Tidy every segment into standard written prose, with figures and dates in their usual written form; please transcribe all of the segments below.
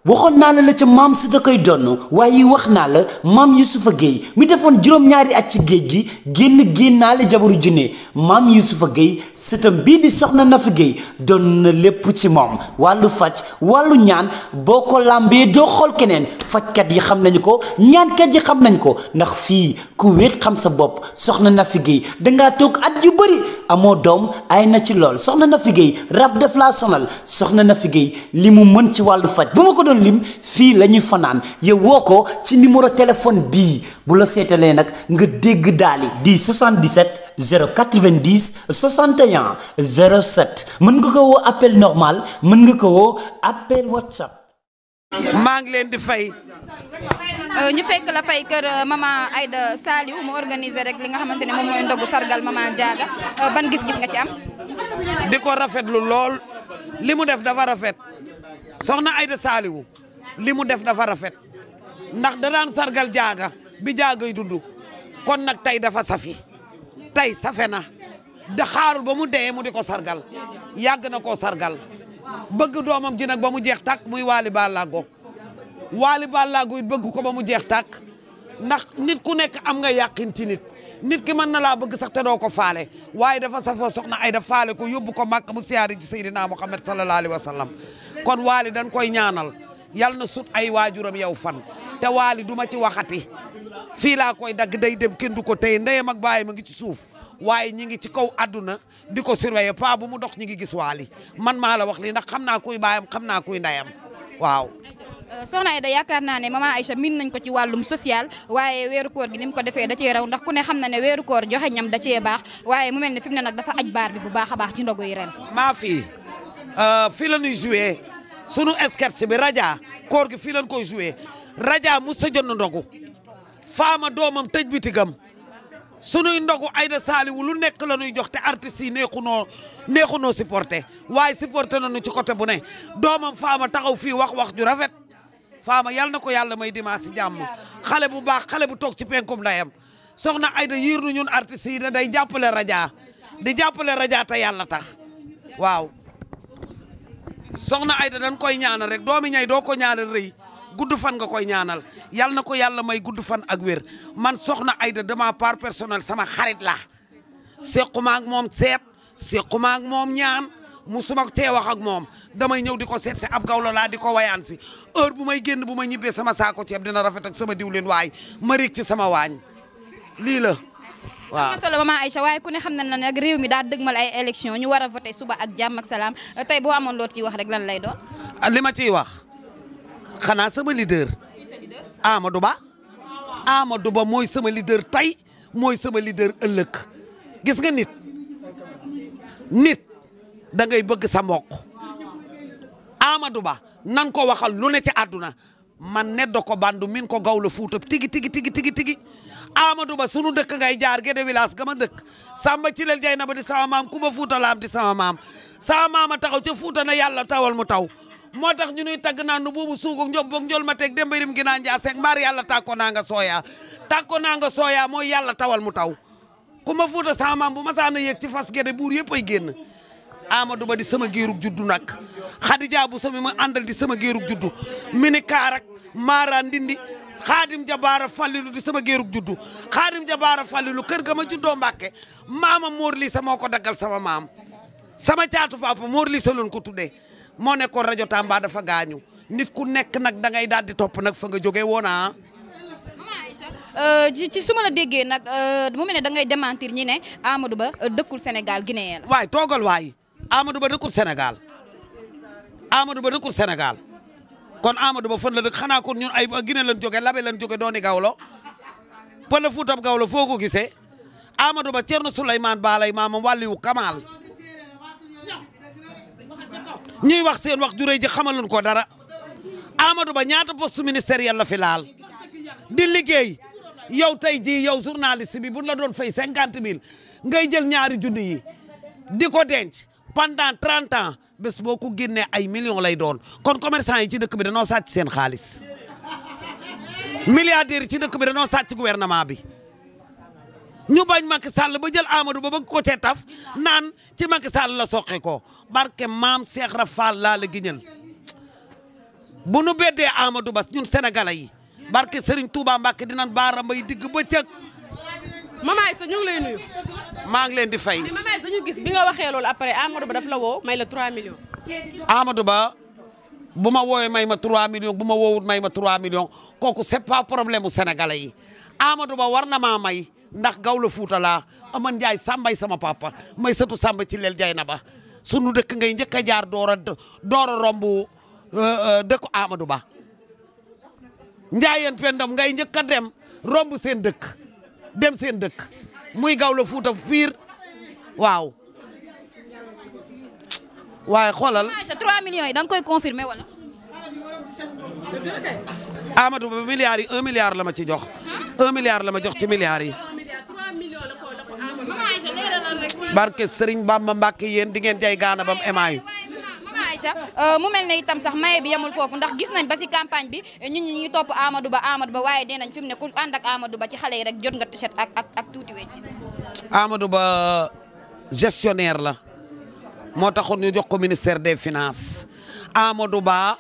waxoon naa la ca maam si da koy donn waaye wax naa la maam Youssoufa Gueye mi defoon juróom-ñaari at ci géej gi génnaale jabaru junne maam Youssoufa Gueye sëtam bii di soxna Nafi Gueye doon na lépp ci moom wàllu faj wàllu ñaan boo ko làmbee doo xool keneen fajkat yi xam nañu ko ñaankat yi xam nañ ko ndax fii ku wéet xam sa bopp soxna Nafi Gueye dangaa toog at yu bëri amoo doom ay na ci lool soxna Nafi Gueye rab def laa sonal soxna Nafi Gueye li mu mën ci wàllu faj bu ma ko doon lim fii la ñuy fanaan yow woo ko ci numéro téléphone bii bu la seetalee nag nga dégg daali di 77 090 61 07 mën nga ko woo appel normal mën nga ko woo appel WhatsApp. maa ngi leen di fay. ñu fekk la fay kër maman Aïda Saliou mu organiser rek li nga xamante ne moom mooy ndogu sargal maman Diaga ban gis-gis nga ci am. di ko rafetlu lool li mu def dafa rafet soxna Aïda Saliou li mu def dafa rafet ndax da daan sargal Diaga bi Diaga yi dund kon nag tey dafa safi tey safe na da xaarul ba mu dee mu di ko sargal yàgg na koo sargal bëgg doomam ji nag ba mu jeex tàkk muy Waly Ballago Waly Ballago it bëgg ko ba mu jeex tàkk ndax nit ku nekk am nga yàqin ci nit ki mën na laa bëgg sax te doo ko faale waaye dafa safoo soxna Aïda faale ko yóbbu ko Makka mu siyaari ci Seydina Muhammad sallallahu alayhi wa sallam kon Waly dañ koy ñaanal yal na sut ay waajuram yow fan te Waly du ma ci waxati fii laa koy dagg day dem kenn du ko téye ndeyam ak baay ma ngi ci suuf waaye ñi ngi ci kaw àdduna di ko surveiller pas bu mu dox ñi ngi gis Waly man maa la wax lii ndax xam naa kuy baayam xam naa kuy ndeyam waaw. soxna Aïda yaakaar naa ne maman Aïcha miin nañ ko ci wàllum social waaye weeru koor gi ni mu ko defee da cee raw ndax ku ne xam na ne weeru koor joxe ñam da cee baax waaye mu mel ne fi mu ne nag dafa aj baar bi bu baax a baax ci ndogu yi ren. maa fii la ñuy joué sunu sketch bi raja koor gi fii lañ koy joué raja mu sa jënd ndogu faama doomam tëj bitigam sunuy ndogu Aïda Saliou lu nekk la ñuy jox te artistes yi neexunoo supporté waaye supporté nañu ci côté bu ne doomam faama taxaw fii wax ju rafet faama yal na ko yàlla may dimanche si jàmm xale bu baax xale bu toog ci penkum ndayam soxna Aïda yiir nu ñun artistes yi ne day jàppale raja di jàppale raja te yàlla tax waaw soxna Aïda dañ koy ñaanal rek doomi ñay doo ko ñaanal rëy gudd fan nga koy ñaanal yal na ko yàlla may gudd fan ak wér man soxna Aïda dama part personnel sama xarit la sequma ak moom seet sequma ak moom ñaan musuma tee wax ak moom damay ñëw di ko seet si ab gawlo laa di ko wayaan si heure bu may génn bu may ñibbee sama saako ceeb dina rafet ak sama diwlin waay ma riig ci sama waañ lii la waaw. solo maman Aïcha waaye ku ne xam na ne nag réew mi daa dëgmal ay élection ñu war a voté suba ak jàmm ak salaam tey boo amoon loo ciy wax rek lan lay doon. li ma ciy wax xanaa sama leader Amadou Ba mooy sama leader tey mooy sama leader ëllëg gis nga nit da ngay bëgg sa mbokk Amadou Ba nan ko waxal lu ne ci àdduna man neddo ko bandu min ko gawlo Fuuta tigi Amadou Ba sunu dëkk ngay jaar Guédé village gama dëkk Samba Cilel jay na ba di sama maam Kumba Fuuta laam di sama maam a taxaw ca Fuuta na yàlla tawal mu taw moo tax ñu nuy tagg naan nu buubu suugu njob boog njol ma teg dembayrim gi naa njaaseeg mbaar yàlla tàkko naa nga sooya mooy yàlla tawal mu taw Kumba Fuuta sama maam bu masaana yéeg ci fas Guédé buur yëpp ay génn Amadou Ba di sama géerug juddu nag Khadija bu sami ma àndal di sama géerug juddu mini kaarak Mara Ndindi Xaadim Jabaara Fallilu di sama géerug juddu Xaadim Jabaara Fallilu kër ga ma juddoo Mbàkke maama Mor Lissa moo ko daggal sama maam sama caatu papa Mor Lissa loon ko tuddee moo nekkoon rajo Tamba dafa gaañu nit ku nekk nag da ngay daal di topp nag fa nga jógee woona ci su ma la déggee nag mu mel ne da ngay démentir ñi ne Amadou Ba dëkkul Sénégal Guinée la. waay toogal waay Amadou Ba dëkkul Sénégal kon Amadou Ba fan la dëkk xanaa kon ñun ay Guinée lañ jóge labe lañ jóge dooni gawlo pël Fuutab gawlo foo ko gisee Amadou Ba Ceerno Souleymane Balay maamam wàlliwu Kamal ñuy wax seen wax juré ji xamaluñ ko dara Amadou Ba ñaata poste ministériel la fi laal di liggéey yow tey jii yow journaliste bi buñ la doon fay 50 000 ngay jël ñaari junni yi di ko denc pendant 30 ans bés boo ko génnee ay millions lay doon kon commerçant yi ci dëkk bi danoo sàcc seen xaalis milliardaires yi ci dëkk bi danoo sàcc gouvernement bi ñu bañ Macky Sall ba jël Amadou Ba bëgg ko cee taf naan ci Macky Sall la soqe ko barke maam Cheikh Rafal laa la giñal bu nu beddee Amadou Ba ñun sénégalais yi barke Serigne Touba Mbacke dinañ baara may digg bëccëg. Maman Aïssa ñu ngi lay nuyu. maa ngi leen di fay. mais Maman Aïssa dañu gis bi nga waxee loolu après Amadou Ba daf la woo may la 3 millions. Amadou Ba bu ma woowee may ma 3 millions bu ma woowut may ma 3 millions kooku c'est pas problème mu sénégalais yi Amadou Ba war na maa may ndax gaw la Fuuta laa Aman Njaay Sambay sama papa may sëtu Samba ci leel jay na ba sunu dëkk ngay njëkk a jaar door a romb dëkku Amadou Ba Njaayeen Pendam ngay njëkk a dem romb seen dëkk dem seen dëkk muy gaw la Fuuta pire waaw waaye xoolal sa 3 millions yi da nga koy confirmer wala. Amadou Ba milliards yi 1 milliard la ma ci jox 1 milliard la ma jox ci milliards yi. 3 millions la ko Amadou Maman Aïssa leeralal rek. barke Serigne Bamba Mbacke yéen di ngeen jay gaana bam emaayu. Maman Aïssa mu mel ne itam sax maye bi yemul foofu ndax gis nañ ba si campagne bi nit ñi ñu ngi topp Amadou Ba waaye dee nañ fi mu ne ku ànd ak Amadou Ba ci xale yi rek jot nga set ak tuuti wecc. Amadou Ba gestionnaire la moo taxoon ñu jox ko ministère des finances Amadou Ba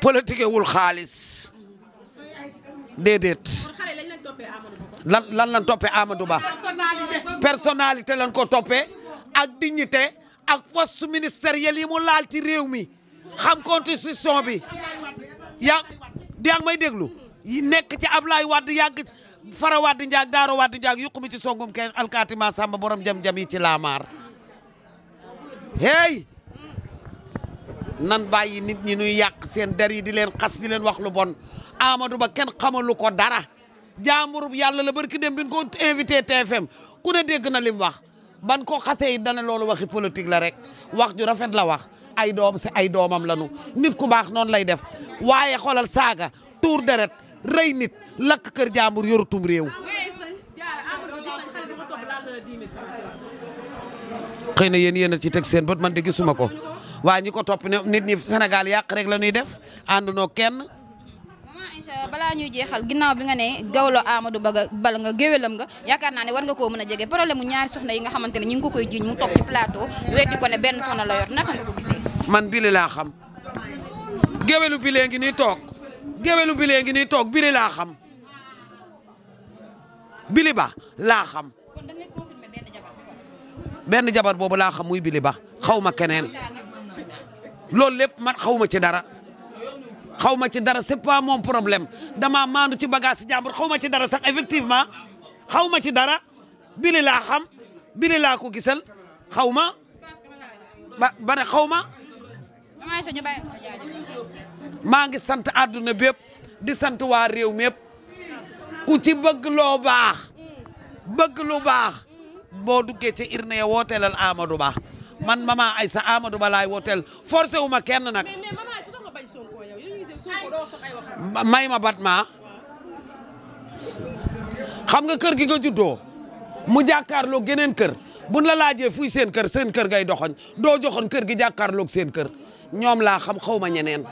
politique wul xaalis déedéet. xale lañ lañ toppee Amadou Ba. lan toppee Amadou Ba personnalité lañ ko toppee ak dignité ak poste ministériel yi mu laal ci réew mi xam constitution bi yaa ngi may déglu nekk ci Ablaye Wade yàgg Fara Wade Ndiaye Daaro Wade Ndiaye yuqu mi ci songum kenn alkaati ma Samba borom jam-jam yi ci laamaar hey nan bàyyi nit ñi ñuy yàq seen der yi di leen xas di leen wax lu bon Amadou Ba kenn xamalu ko dara jaamurub yàlla la barki dem bin ko invité TFM ku ne dégg na lim wax ban ko xasee yi dana loolu waxi politique la rek wax ju rafet la wax ay doom si ay doomam lanu nit ku baax noonu lay def waaye xoolal saaga tuur deret rëy nit lakk kër jaambur yorutum réew. xëy na yéen a ci teg seen bët man de gisuma ko waaye ñi ko topp ne nit ñi Sénégal yàq rek la ñuy def àndunoo kenn. Maman Aïssa balaa ñuy jeexal ginnaaw bi nga ne gawlo Amadou Ba bal nga géwélam nga yaakaar naa ne war nga koo mën a jege problème mu ñaari soxna yi nga xamante ne ñu ngi ko koy jiiñ mu toog ci plateau weddi ko ne benn soxna la yor naka nga ko gisee. man bili laa xam géwélu bilee ngi nii toog géwélu bilee ngi nii toog bili laa xam bili ba laa xam. kon da ngay confirmer benn jabar bi kon. benn jabar boobu laa xam muy bili ba xaw ma keneen loolu lépp man xaw ma ci dara xaw ma ci dara c'est pas mon problème dama maandu ci bagage si jàmbur xaw ma ci dara sax effectivement xaw ma ci dara bili laa xam bili laa ko gisal xaw ma ba ne xaw ma. Maman Aïssa ñu bàyyi la jaajëf. maa ngi sant àdduna bépp di sant waa réew mépp ku ci bëgg loo baax bëgg lu baax boo duggee ci urne ya wooteelal Amadou Ba man Maman Aïssa Amadou Ba laay wooteel forcé wu ma kenn nag. mais Maman Aïssa dafa bañ Sonko yow ñu gisee Sonko doo wax sax ay wax. may ma bat ma xam nga kër gi nga juddoo mu jàkkaarloog geneen kër buñ la laajee fuy seen kër ngay doxoñ doo joxoon kër gi jàkkaarloog seen kër ñoom laa xam xaw ma ñeneen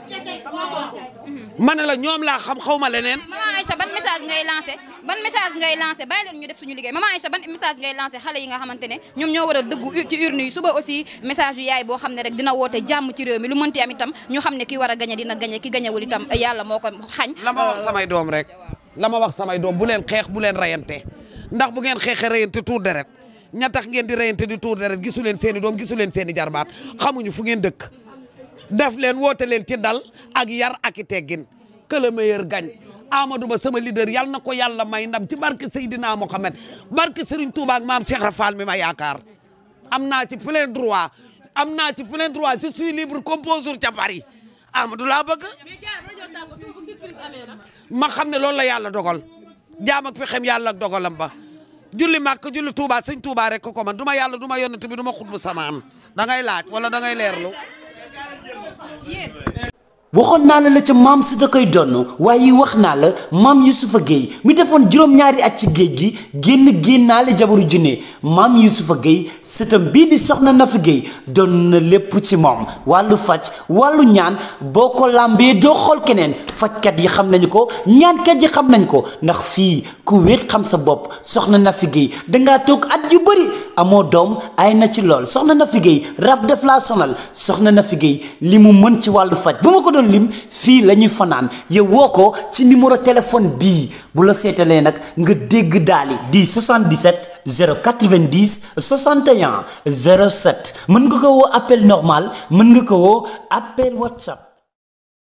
ma ne la ñoom laa xam xaw ma leneen. Maman Aïssa ban message ngay lancé bàyyi leen ñu def suñu liggéey Maman Aïssa ban message ngay lancé xale yi nga xamante ne ñoom ñoo war a dëggu ci urne yi suba aussi message yu yaay boo xam ne rek dina woote jàmm ci réew mi lu mënti am itam ñu xam ne ki war a gañe dina gañe ki gañewul itam yàlla moo ko xañ. la ma wax samay doom rek la ma wax samay doom bu leen xeex bu leen rayante ndax bu ngeen xeexee rayante tuur deret ña tax ngeen di rayante di tuur deret gisu leen seen i doom gisu leen seen i jarbaat xamuñu fu ngeen dëkk def leen woote leen ci dal ak yar ak i teggin que le meilleur gagne Amadou Ba sama leader yal na ko yàlla may ndam ci barke Seydina Mohamed barke Serigne Touba ak maam Cheikh Rafal mi ma yaakaar am naa ci plein droit je suis libre comme bonjour ca Paris Amadou laa bëgg. ma xam ne loolu la yàlla dogal jaam ak pexem yàlla ak dogalam ba julli màkk julli Touba sëñ Touba rek ko man du ma yàlla du ma yonent bi du ma xutbu samaan da ngay laaj wala da ngay leerlu. waxoon naa la ca maam si da koy donn waaye wax naa la maam Youssoufa Gueye mi defoon juróom-ñaari at ci géej gi génnaale jabaru junne maam Youssoufa Gueye sëtam bii di soxna Nafi Gueye doon na lépp ci moom wàllu faj wàllu ñaan boo ko làmbee doo xool keneen fajkat yi xam nañu ko ñaankat yi xam nañ ko ndax fii ku wéet xam sa bopp soxna Nafi Guèye dangaa toog at yu bëri amoo doom ay na ci lool soxna Nafi Guèye rab def laa sonal soxna Nafi Guèye li mu mën ci wàllu faj bu ma ko doon lim fii la ñuy fanaan yow woo ko ci numéro téléphone bii bu la seetalee nag nga dégg daali di 77 090 61 07 mën nga ko woo appel normal mën nga ko woo appel WhatsApp